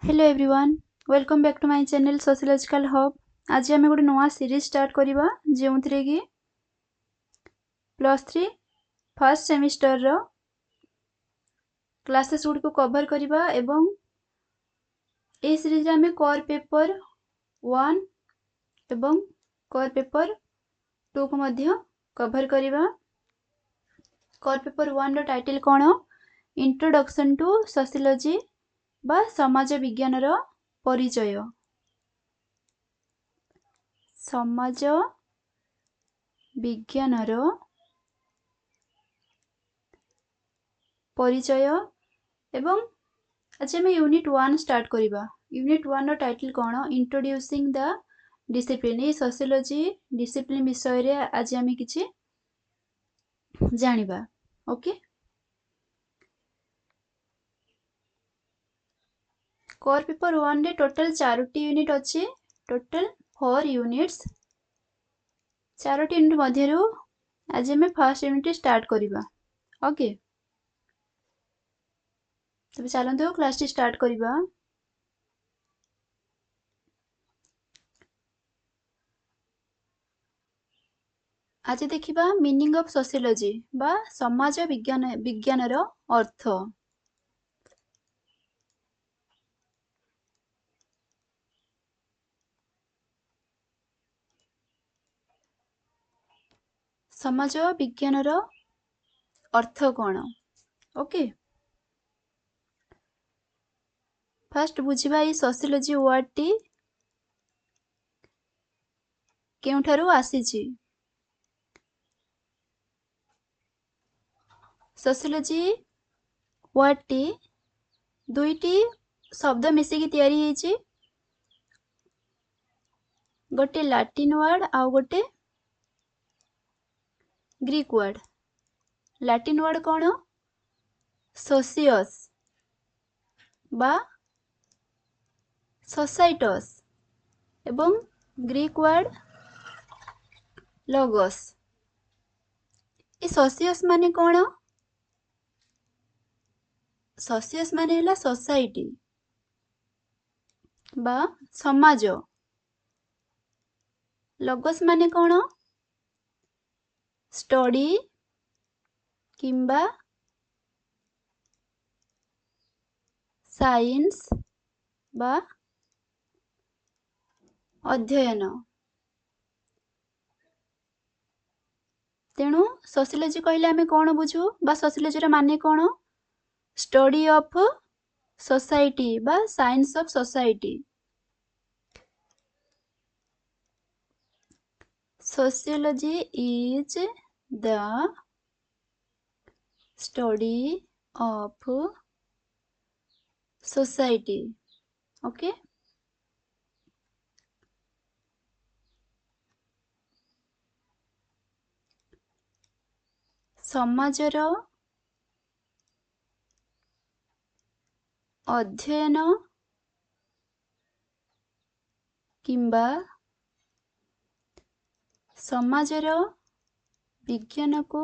Hello everyone, welcome back to my channel Sociological Hub. ଆଜି ଆମେ ଗୋଟେ ନୂଆ ସିରିଜ୍ ଷ୍ଟାର୍ଟ କରିବା, ଯେଉଁଥିରେ କି +3 ଫାର୍ଷ୍ଟ ସେମିଷ୍ଟରର କ୍ଲାସେସ୍ ଗୁଡ଼ିକୁ କଭର୍ କରିବା ଏବଂ ଏହି ସିରିଜ୍ରେ ଆମେ କର୍ ପେପର୍ 1 ଏବଂ କର୍ ପେପର୍ 2କୁ ମଧ୍ୟ କଭର୍ କରିବା। କର୍ ପେପର୍ 1ର ଟାଇଟଲ୍ କ'ଣ? ଇଣ୍ଟ୍ରୋଡକ୍ସନ୍ ଟୁ ସୋସିଓଲୋଜି ବା ସମାଜ ବିଜ୍ଞାନର ପରିଚୟ। ସମାଜ ବିଜ୍ଞାନର ପରିଚୟ। ଏବଂ ଆଜି ଆମେ ୟୁନିଟ୍ 1 ଷ୍ଟାର୍ଟ କରିବା। ୟୁନିଟ୍ 1ର ଟାଇଟଲ୍ କ'ଣ? ଇଣ୍ଟ୍ରୋଡ୍ୟୁସିଂ ଦ ଡିସିପ୍ଲିନ୍। ଏଇ ସୋସିଓଲୋଜି ଡିସିପ୍ଲିନ୍ ବିଷୟରେ ଆଜି ଆମେ କିଛି ଜାଣିବା। ଓକେ, କର୍ ପେପର୍ 1ରେ ଟୋଟାଲ୍ 4ଟି ୟୁନିଟ୍ ଅଛି। Total 4 units. 4ଟି ୟୁନିଟ୍ ମଧ୍ୟରୁ ଆଜି ଆମେ ଫାର୍ଷ୍ଟ ୟୁନିଟ୍ ଷ୍ଟାର୍ଟ କରିବା। ଓକେ, ତେବେ ଚାଲନ୍ତୁ କ୍ଲାସଟି ଷ୍ଟାର୍ଟ କରିବା। ଆଜି ଦେଖିବା ମିନିଂ ଅଫ୍ ସୋସିଓଲୋଜି ବା ସମାଜ ବିଜ୍ଞାନର ଅର୍ଥ। ସମାଜ ବିଜ୍ଞାନର ଅର୍ଥ କ'ଣ? ଓକେ, ଫାର୍ଷ୍ଟ ବୁଝିବା ଏଇ ସୋସିଓଲୋଜି ୱାର୍ଡଟି କେଉଁଠାରୁ ଆସିଛି। ସୋସିଓଲୋଜି ୱାର୍ଡଟି ଦୁଇଟି ଶବ୍ଦ ମିଶିକି ତିଆରି ହେଇଛି, ଗୋଟେ ଲାଟିନ୍ ୱାର୍ଡ ଆଉ ଗୋଟେ ଗ୍ରୀକ୍ ୱାର୍ଡ। ଲାଟିନ୍ ୱାର୍ଡ କ'ଣ? ସୋସିଅସ୍ ବା ସୋସାଇଟସ୍ ଏବଂ ଗ୍ରୀକ୍ ୱାର୍ଡ ଲଗସ୍। ଏ ସୋସିଅସ୍ ମାନେ କ'ଣ? ସୋସିଅସ୍ ମାନେ ହେଲା ସୋସାଇଟି ବା ସମାଜ। ଲଗସ୍ ମାନେ କ'ଣ? ଷ୍ଟଡି କିମ୍ବା ସାଇନ୍ସ ବା ଅଧ୍ୟୟନ। ତେଣୁ ସୋସିଓଲୋଜି କହିଲେ ଆମେ କ'ଣ ବୁଝୁ ବା ସୋସିଓଲୋଜିର ମାନେ କ'ଣ? ଷ୍ଟଡି ଅଫ୍ ସୋସାଇଟି ବା science of society. Sociology is the study of society. Okay, ସମାଜର ଅଧ୍ୟୟନ କିମ୍ବା ସମାଜର ବିଜ୍ଞାନକୁ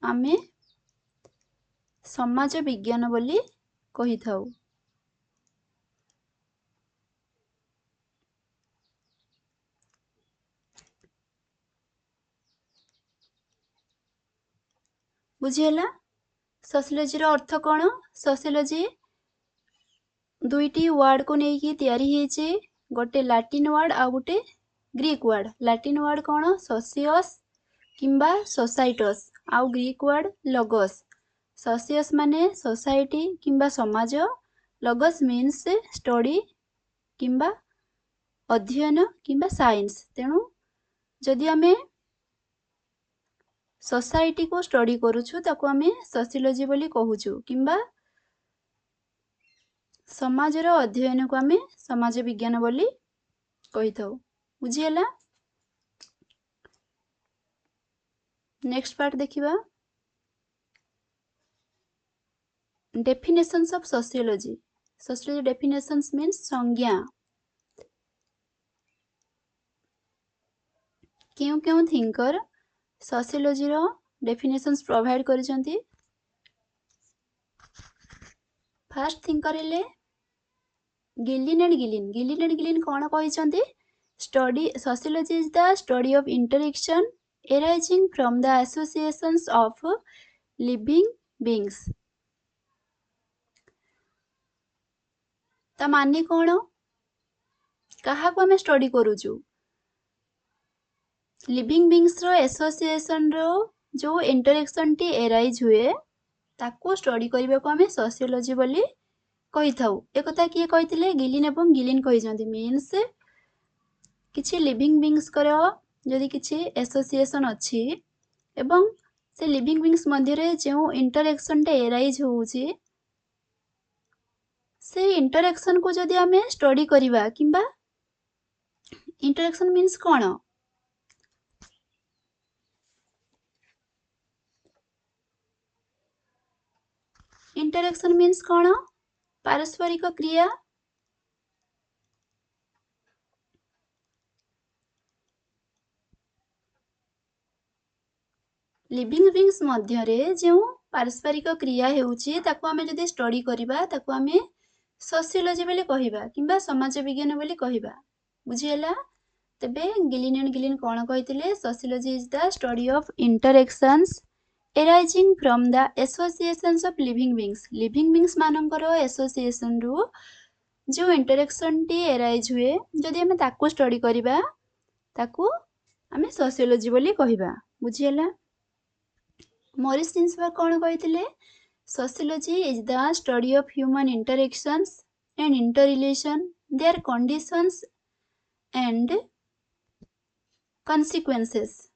ଆମେ ସମାଜ ବିଜ୍ଞାନ ବୋଲି କହିଥାଉ। ବୁଝିହେଲା ସୋସିଓଲୋଜିର ଅର୍ଥ କ'ଣ? ସୋସିଓଲୋଜି ଦୁଇଟି ୱାର୍ଡକୁ ନେଇକି ତିଆରି ହେଇଛି, ଗୋଟେ ଲାଟିନ୍ ୱାର୍ଡ ଆଉ ଗୋଟେ ଗ୍ରୀକ୍ ୱାର୍ଡ। ଲାଟିନ୍ ୱାର୍ଡ କ'ଣ? ସୋସିଅସ୍ କିମ୍ବା ସୋସାଇଟସ୍, ଆଉ ଗ୍ରୀକ୍ ୱାର୍ଡ ଲଗସ୍। ସୋସିଅସ୍ ମାନେ ସୋସାଇଟି କିମ୍ବା ସମାଜ, ଲଗସ୍ ମିନ୍ସ ଷ୍ଟଡି କିମ୍ବା ଅଧ୍ୟୟନ କିମ୍ବା ସାଇନ୍ସ। ତେଣୁ ଯଦି ଆମେ ସୋସାଇଟିକୁ ଷ୍ଟଡି କରୁଛୁ ତାକୁ ଆମେ ସୋସିଓଲୋଜି ବୋଲି କହୁଛୁ, କିମ୍ବା ସମାଜର ଅଧ୍ୟୟନକୁ ଆମେ ସମାଜ ବିଜ୍ଞାନ ବୋଲି କହିଥାଉ। ବୁଝିହେଲା? ନେକ୍ସଟ ପାର୍ଟ ଦେଖିବା, definitions of sociology. Sociology definitions means ସଂଜ୍ଞା। କେଉଁ କେଉଁ ଥିଙ୍କର ସୋସିଓଲୋଜିର ଡେଫିନେସନ୍ସ ପ୍ରୋଭାଇଡ କରିଛନ୍ତି? ଫାର୍ଷ୍ଟ ଥିଙ୍କର ହେଲେ Gillin and Gillin. Gillin and Gillin କ'ଣ କହିଛନ୍ତି? Study sociology is the study of interaction arising from the associations of living beings. ତା ମାନେ କ'ଣ? କାହାକୁ ଆମେ ଷ୍ଟଡି କରୁଛୁ? ଲିଭିଂ ବିଙ୍ଗସର ଆସୋସିଏସନର ଯେଉଁ ଇଣ୍ଟରାକ୍ସନଟି ଏରାଇଜ୍ ହୁଏ ତାକୁ ଷ୍ଟଡି କରିବାକୁ ଆମେ ସୋସିଓଲୋଜି ବୋଲି କହିଥାଉ। ଏକଥା କିଏ କହିଥିଲେ? ଗିଲିନ୍ ଏବଂ ଗିଲିନ୍ କହିଛନ୍ତି। ମିନ୍ସ କିଛି ଲିଭିଂ ବିଙ୍ଗସଙ୍କର ଯଦି କିଛି ଆସୋସିଏସନ୍ ଅଛି ଏବଂ ସେ ଲିଭିଂ ବିଙ୍ଗସ୍ ମଧ୍ୟରେ ଯେଉଁ ଇଣ୍ଟରାକ୍ସନଟା ଏରାଇଜ୍ ହେଉଛି, ସେ ଇଣ୍ଟରାକ୍ସନକୁ ଯଦି ଆମେ ଷ୍ଟଡି କରିବା, କିମ୍ବା ଇଣ୍ଟରାକ୍ସନ ମିନ୍ସ କ'ଣ? ଇଣ୍ଟରାକ୍ସନ ମିନ୍ସ କ'ଣ? ପାରସ୍ପରିକ କ୍ରିୟା। ଲିଭିଂ ବିଙ୍ଗସ୍ ମଧ୍ୟରେ ଯେଉଁ ପାରସ୍ପରିକ କ୍ରିୟା ହେଉଛି ତାକୁ ଆମେ ଯଦି ଷ୍ଟଡି କରିବା ତାକୁ ଆମେ ସୋସିଓଲୋଜି ବୋଲି କହିବା କିମ୍ବା ସମାଜ ବିଜ୍ଞାନ ବୋଲି କହିବା। ବୁଝିହେଲା? ତେବେ ଗିଲିନ୍ ଆଣ୍ଡ ଗିଲିନ୍ କ'ଣ କହିଥିଲେ? Sociology is the study of interactions arising from the associations of living beings. Living beings ମାନଙ୍କର ଆସୋସିଏସନରୁ ଯେଉଁ ଇଣ୍ଟରାକ୍ସନଟି ଏରାଇଜ୍ ହୁଏ ଯଦି ଆମେ ତାକୁ ଷ୍ଟଡି କରିବା ତାକୁ ଆମେ ସୋସିଓଲୋଜି ବୋଲି କହିବା। ବୁଝିହେଲା? ମରିସ୍ ଜିନ୍ସବର୍ଗ କ'ଣ କହିଥିଲେ? Sociology is the study of human interactions and interrelation, their conditions and consequences.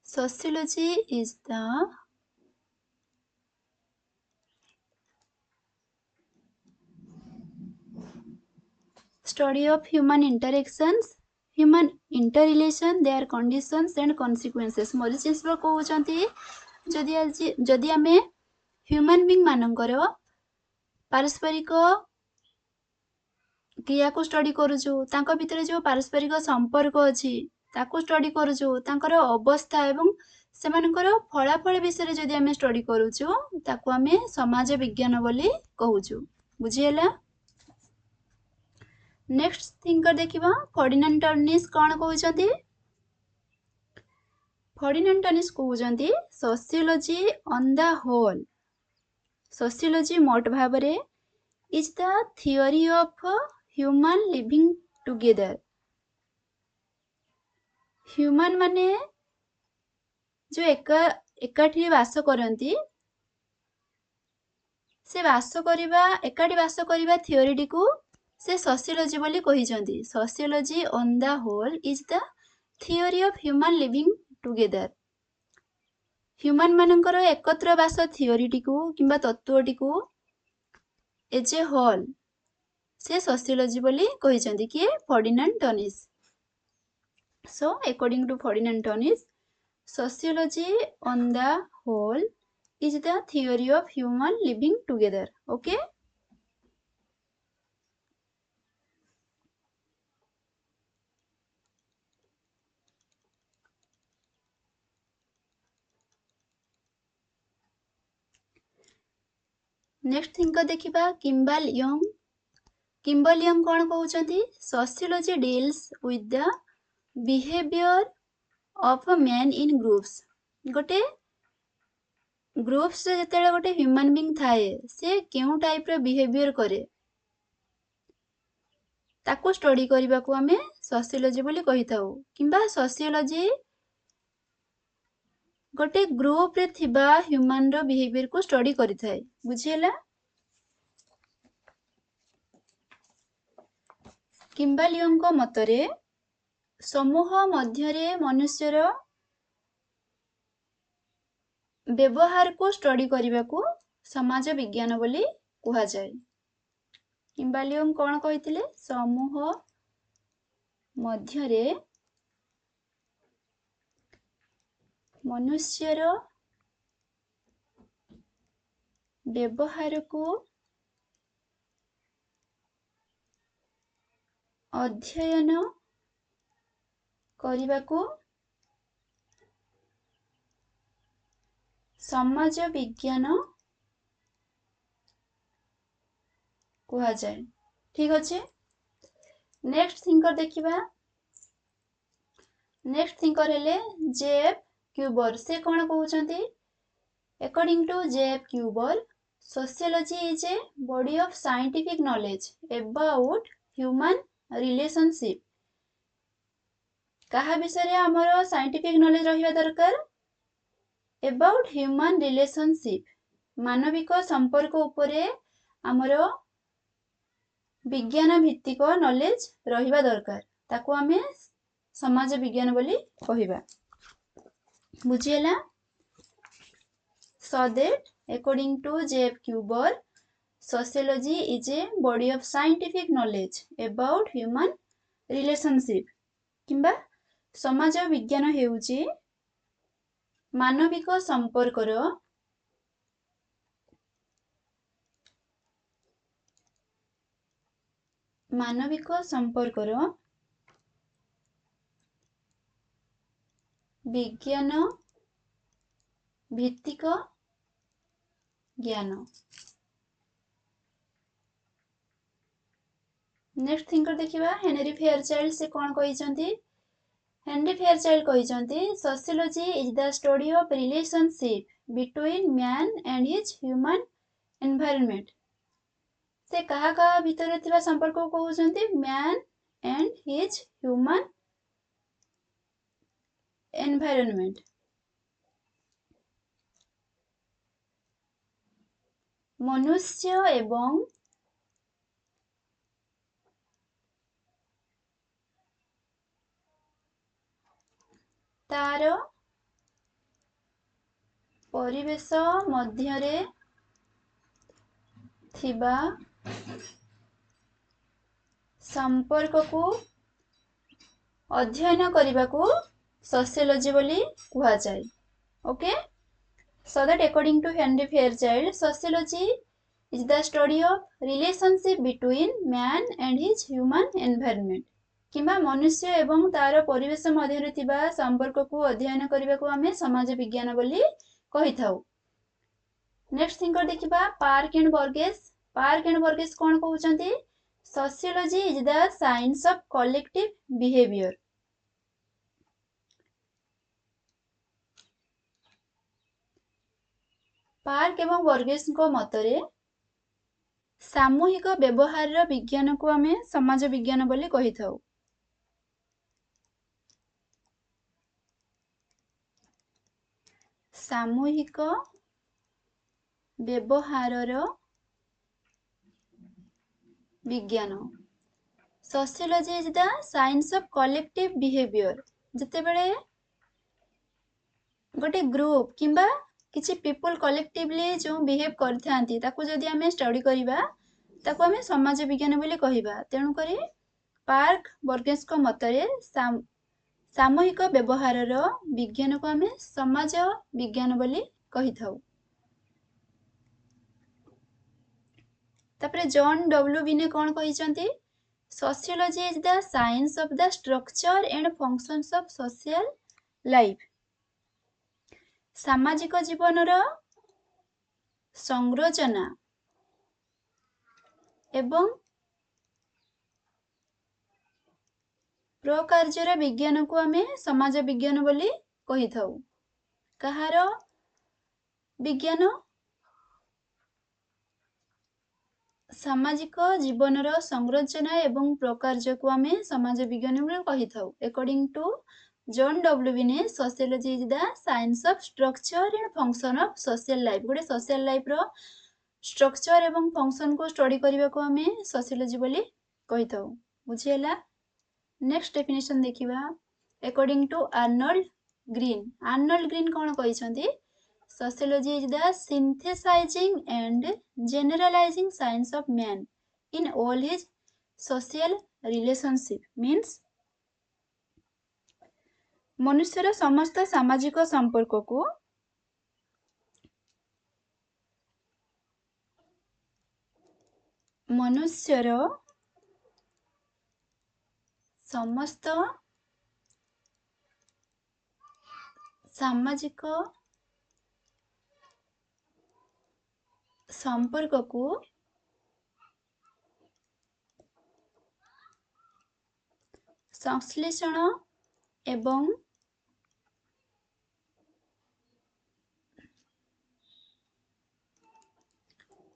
Sociology is the study of human interactions, human interrelation, their conditions and consequences. Morris Ginsburg କହୁଛନ୍ତି ଯଦି ଆଜି ଯଦି ଆମେ ହ୍ୟୁମାନ ବିଙ୍ଗ ମାନଙ୍କର ପାରସ୍ପରିକ କ୍ରିୟାକୁ ଷ୍ଟଡି କରୁଛୁ, ତାଙ୍କ ଭିତରେ ଯେଉଁ ପାରସ୍ପରିକ ସମ୍ପର୍କ ଅଛି ତାକୁ ଷ୍ଟଡି କରୁଛୁ, ତାଙ୍କର ଅବସ୍ଥା ଏବଂ ସେମାନଙ୍କର ଫଳାଫଳ ବିଷୟରେ ଯଦି ଆମେ ଷ୍ଟଡି କରୁଛୁ ତାକୁ ଆମେ ସମାଜ ବିଜ୍ଞାନ ବୋଲି କହୁଛୁ। ବୁଝିହେଲା? ନେକ୍ସଟ ଥିଙ୍କର ଦେଖିବା ଫର୍ଡିନାଣ୍ଡ ଟର୍ନିସ୍ କ'ଣ କହୁଛନ୍ତି? ଫର୍ଡିନାଣ୍ଡ ଟର୍ନିସ୍ କହୁଛନ୍ତି sociology on the whole, sociology ମୋଟ ଭାବରେ is the theory of human living together. Human ମାନେ ଯେଉଁ ଏକାଠି ବାସ କରନ୍ତି, ସେ ବାସ କରିବା ଏକାଠି ବାସ କରିବା ଥିଓରିଟିକୁ ସେ ସୋସିଓଲୋଜି ବୋଲି କହିଛନ୍ତି। Sociology on the whole is the theory of human living together. Human ମାନଙ୍କର ଏକତ୍ର ବାସ ଥିଓରିଟିକୁ କିମ୍ବା ତତ୍ତ୍ୱଟିକୁ ଏଜ୍ ଏ ହୋଲ୍ ସେ ସୋସିଓଲୋଜି ବୋଲି କହିଛନ୍ତି। କିଏ? Ferdinand Tonnies. So according to Ferdinand Tonnies, sociology on the whole is the theory of human living together. Okay? Next thinker ଦେଖିବା କିମ୍ବାଲ young. କିମ୍ବଲ young କ'ଣ କହୁଛନ୍ତି? Sociology deals with the behaviour of man in groups. ଗୋଟେ ଗ୍ରୁପ୍ସରେ ଯେତେବେଳେ ଗୋଟେ Humane being ଥାଏ ସେ କେଉଁ ଟାଇପ୍ର ବିହେଭିଅର କରେ ତାକୁ ଷ୍ଟଡି କରିବାକୁ ଆମେ ସୋସିଓଲୋଜି ବୋଲି କହିଥାଉ। କିମ୍ବା ସୋସିଓଲୋଜି ଗୋଟେ ଗ୍ରୁପରେ ଥିବା ହ୍ୟୁମାନର ବିହେଭିଅରକୁ ଷ୍ଟଡି କରିଥାଏ। ବୁଝିହେଲା? କିମ୍ବାଲ ୟଙ୍ଗଙ୍କ ମତରେ ସମୂହ ମଧ୍ୟରେ ମନୁଷ୍ୟର ବ୍ୟବହାରକୁ ଷ୍ଟଡି କରିବାକୁ ସମାଜ ବିଜ୍ଞାନ ବୋଲି କୁହାଯାଏ। କିମ୍ବାଲ ୟଙ୍ଗ କ'ଣ କହିଥିଲେ? ସମୂହ ମଧ୍ୟରେ ମନୁଷ୍ୟର ବ୍ୟବହାରକୁ ଅଧ୍ୟୟନ କରିବାକୁ ସମାଜ ବିଜ୍ଞାନ କୁହାଯାଏ। ଠିକ ଅଛି, ନେକ୍ସଟ ଥିଙ୍କର ଦେଖିବା। ନେକ୍ସଟ ଥିଙ୍କର ହେଲେ ଜେଏଫ୍ କ୍ୟୁବର। ସେ କ'ଣ କହୁଛନ୍ତି? According to J F Kueber, sociology is a body of scientific knowledge about human relationship. କାହା ବିଷୟରେ ଆମର ସାଇଣ୍ଟିଫିକ୍ ନଲେଜ ରହିବା ଦରକାର? ଏବାଉଟ୍ ହ୍ୟୁମାନ ରିଲେସନସିପ୍, ମାନବିକ ସମ୍ପର୍କ ଉପରେ ଆମର ବିଜ୍ଞାନ ଭିତ୍ତିକ ନଲେଜ ରହିବା ଦରକାର, ତାକୁ ଆମେ ସମାଜ ବିଜ୍ଞାନ ବୋଲି କହିବା। ବୁଝିହେଲା? So that according to J.F. Kuber, sociology is a body of scientific knowledge about human relationship କିମ୍ବା ସମାଜ ବିଜ୍ଞାନ ହେଉଛି ମାନବିକ ସମ୍ପର୍କର ବିଜ୍ଞାନ ଭିତ୍ତିକ ଜ୍ଞାନ। ନେକ୍ସଟ ଥିଙ୍କର ଦେଖିବା ହେନରୀ ଫେୟାରଚାଇଲ୍ଡ। ସେ କ'ଣ କହିଛନ୍ତି? ହେନରୀ ଫେୟାରଚାଇଲ୍ଡ କହିଛନ୍ତି sociology is the study of relationship between man and his human environment. ସେ କାହା କାହା ଭିତରେ ଥିବା ସମ୍ପର୍କକୁ କହୁଛନ୍ତି? Man and his human environment. ମନୁଷ୍ୟ ଏବଂ ତାର ପରିବେଶ ମଧ୍ୟରେ ଥିବା ସମ୍ପର୍କକୁ ଅଧ୍ୟୟନ କରିବାକୁ ସୋସିଓଲୋଜି ବୋଲି କୁହାଯାଏ। Okay, so that according to Henry Fairchild, sociology is the study of relationship between man and his human environment କିମ୍ବା ମନୁଷ୍ୟ ଏବଂ ତାର ପରିବେଶ ମଧ୍ୟରେ ଥିବା ସମ୍ପର୍କକୁ ଅଧ୍ୟୟନ କରିବାକୁ ଆମେ ସମାଜ ବିଜ୍ଞାନ ବୋଲି କହିଥାଉ। ନେକ୍ସଟ ଥିଙ୍କର ଦେଖିବା Park and Burgess. Park and Burgess କ'ଣ କହୁଛନ୍ତି? Sociology is the science of collective behaviour. Park ଏବଂ ବର୍ଗେସଙ୍କ ମତରେ ସାମୂହିକ ବ୍ୟବହାରର ବିଜ୍ଞାନକୁ ଆମେ ସମାଜ ବିଜ୍ଞାନ ବୋଲି କହିଥାଉ। ସାମୂହିକ ବ୍ୟବହାରର ବିଜ୍ଞାନ। Sociology is the science of collective behaviour. ଯେତେବେଳେ ଗୋଟେ ଗ୍ରୁପ କିମ୍ବା କିଛି ପିପୁଲ କଲେକ୍ଟିଭଲି ଯେଉଁ ବିହେଭ୍ କରିଥାନ୍ତି ତାକୁ ଯଦି ଆମେ ଷ୍ଟଡି କରିବା ତାକୁ ଆମେ ସମାଜ ବିଜ୍ଞାନ ବୋଲି କହିବା। ତେଣୁକରି ପାର୍କ ବର୍ଗେସଙ୍କ ମତରେ ସାମୂହିକ ବ୍ୟବହାରର ବିଜ୍ଞାନକୁ ଆମେ ସମାଜ ବିଜ୍ଞାନ ବୋଲି କହିଥାଉ। ତାପରେ ଜନ୍ ଡବ୍ଲ୍ୟୁ ବିନେ କ'ଣ କହିଛନ୍ତି? Sociology is the science of the structure and functions of social life. ସାମାଜିକ ଜୀବନର ସଂରଚନା ଏବଂ ପ୍ରକାର୍ଯ୍ୟର ବିଜ୍ଞାନକୁ ଆମେ ସମାଜ ବିଜ୍ଞାନ ବୋଲି କହିଥାଉ। କାହାର ବିଜ୍ଞାନ? ସାମାଜିକ ଜୀବନର ସଂରଚନା ଏବଂ ପ୍ରକାର୍ଯ୍ୟକୁ ଆମେ ସମାଜ ବିଜ୍ଞାନ ବୋଲି କହିଥାଉ। According to John W Binet, sociology is the science of structure and function of social life. ଗୋଟେ ସୋସିଆଲ ଲାଇଫର ଷ୍ଟ୍ରକ୍ଚର ଏବଂ ଫଙ୍କସନକୁ ଷ୍ଟଡି କରିବାକୁ ଆମେ ସୋସିଓଲୋଜି ବୋଲି କହିଥାଉ। ବୁଝିହେଲା? ନେକ୍ସଟ ଡେଫିନେସନ ଦେଖିବା। According to Arnold Green. Arnold Green କ'ଣ କହିଛନ୍ତି? Sociology is the synthesizing and generalizing science of man in all his social relationship. Means ମନୁଷ୍ୟର ସମସ୍ତ ସାମାଜିକ ସମ୍ପର୍କକୁ ମନୁଷ୍ୟର ସମସ୍ତ ସାମାଜିକ ସମ୍ପର୍କକୁ ସଂଶ୍ଳେଷଣ ଏବଂ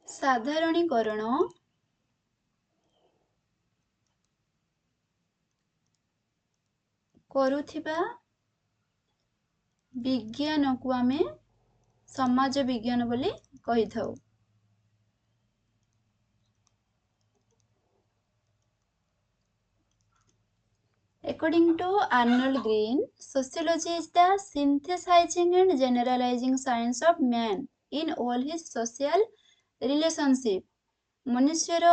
ସାଧାରଣୀକରଣ କରୁଥିବା ବିଜ୍ଞାନକୁ ଆମେ ସମାଜ ବିଜ୍ଞାନ ବୋଲି କହିଥାଉ। According to Arnold Green, sociology is the synthesizing and generalizing science of man in all his social relationship. ମନୁଷ୍ୟର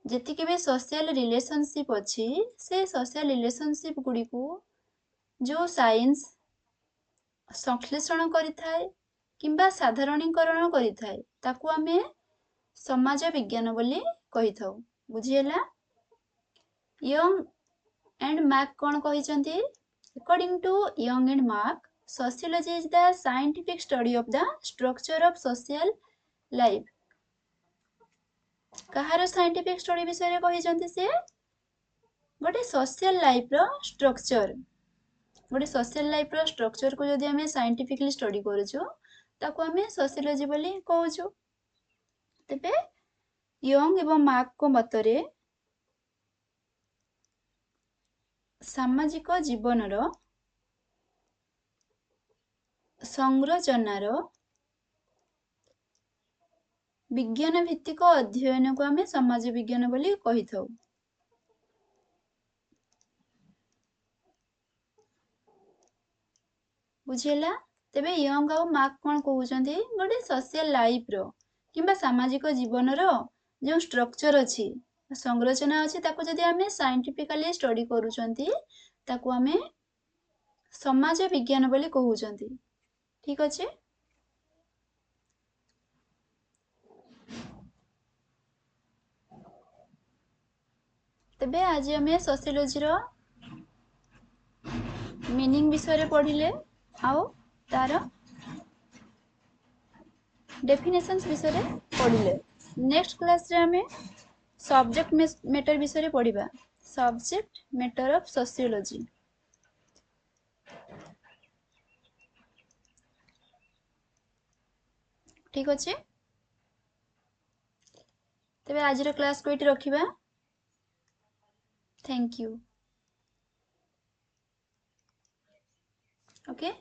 ଯେତିକି ବି ସୋସିଆଲ ରିଲେସନସିପ୍ ଅଛି, ସେ ସୋସିଆଲ ରିଲେସନସିପ୍ ଗୁଡ଼ିକୁ ଯେଉଁ ସାଇନ୍ସ ସଂଶ୍ଳେଷଣ କରିଥାଏ କିମ୍ବା ସାଧାରଣୀକରଣ କରିଥାଏ, ତାକୁ ଆମେ ସମାଜ ବିଜ୍ଞାନ ବୋଲି କହିଥାଉ। ବୁଝିହେଲା? ୟଙ୍ଗ ଆଣ୍ଡ ମାର୍କ କ'ଣ କହିଛନ୍ତି? According to Young and Mack, sociology is the scientific study of the structure of social life. କାହାର ସାଇଣ୍ଟିଫିକ୍ ଷ୍ଟଡି ବିଷୟରେ କହିଛନ୍ତି ସିଏ? ଗୋଟେ ସୋସିଆଲ ଲାଇଫର ଷ୍ଟ୍ରକ୍ଚର। ଗୋଟେ ସୋସିଆଲ ଲାଇଫର ଷ୍ଟ୍ରକ୍ଚରକୁ ଯଦି ଆମେ ସାଇଣ୍ଟିଫିକଲି ଷ୍ଟଡି କରୁଛୁ, ତାକୁ ଆମେ ସୋସିଓଲୋଜି ବୋଲି କହୁଛୁ। ତେବେ ୟଙ୍ଗ ଏବଂ ମାର୍କଙ୍କ ମତରେ ସାମାଜିକ ଜୀବନର ସଂରଚନାର ବିଜ୍ଞାନ ଭିତ୍ତିକ ଅଧ୍ୟୟନକୁ ଆମେ ସମାଜ ବିଜ୍ଞାନ ବୋଲି କହିଥାଉ। ବୁଝିହେଲା? ତେବେ ୟଙ୍ଗ ଆଉ ମାର୍କ କ'ଣ କହୁଛନ୍ତି? ଗୋଟେ ସୋସିଆଲ ଲାଇଫର କିମ୍ବା ସାମାଜିକ ଜୀବନର ଯେଉଁ ଷ୍ଟ୍ରକ୍ଚର ଅଛି, ସଂରଚନା ଅଛି, ତାକୁ ଯଦି ଆମେ ସାଇଣ୍ଟିଫିକାଲି ଷ୍ଟଡି କରୁଛନ୍ତି, ତାକୁ ଆମେ ସମାଜ ବିଜ୍ଞାନ ବୋଲି କହୁଛନ୍ତି। ଠିକ ଅଛି? ତେବେ ଆଜି ଆମେ ସୋସିଓଲୋଜିର ମିନିଂ ବିଷୟରେ ପଢ଼ିଲେ ଆଉ ତାର ଡେଫିନେସନ୍ସ ବିଷୟରେ ପଢ଼ିଲେ। ନେକ୍ସଟ କ୍ଲାସରେ ଆମେ ସବଜେକ୍ଟ ମେଟର ବିଷୟରେ ପଢ଼ିବା। Subject meter of sociology. ଠିକ ଅଛି? ତେବେ ଆଜିର କ୍ଲାସକୁ ଏଇଠି ରଖିବା। Thank you. Okay.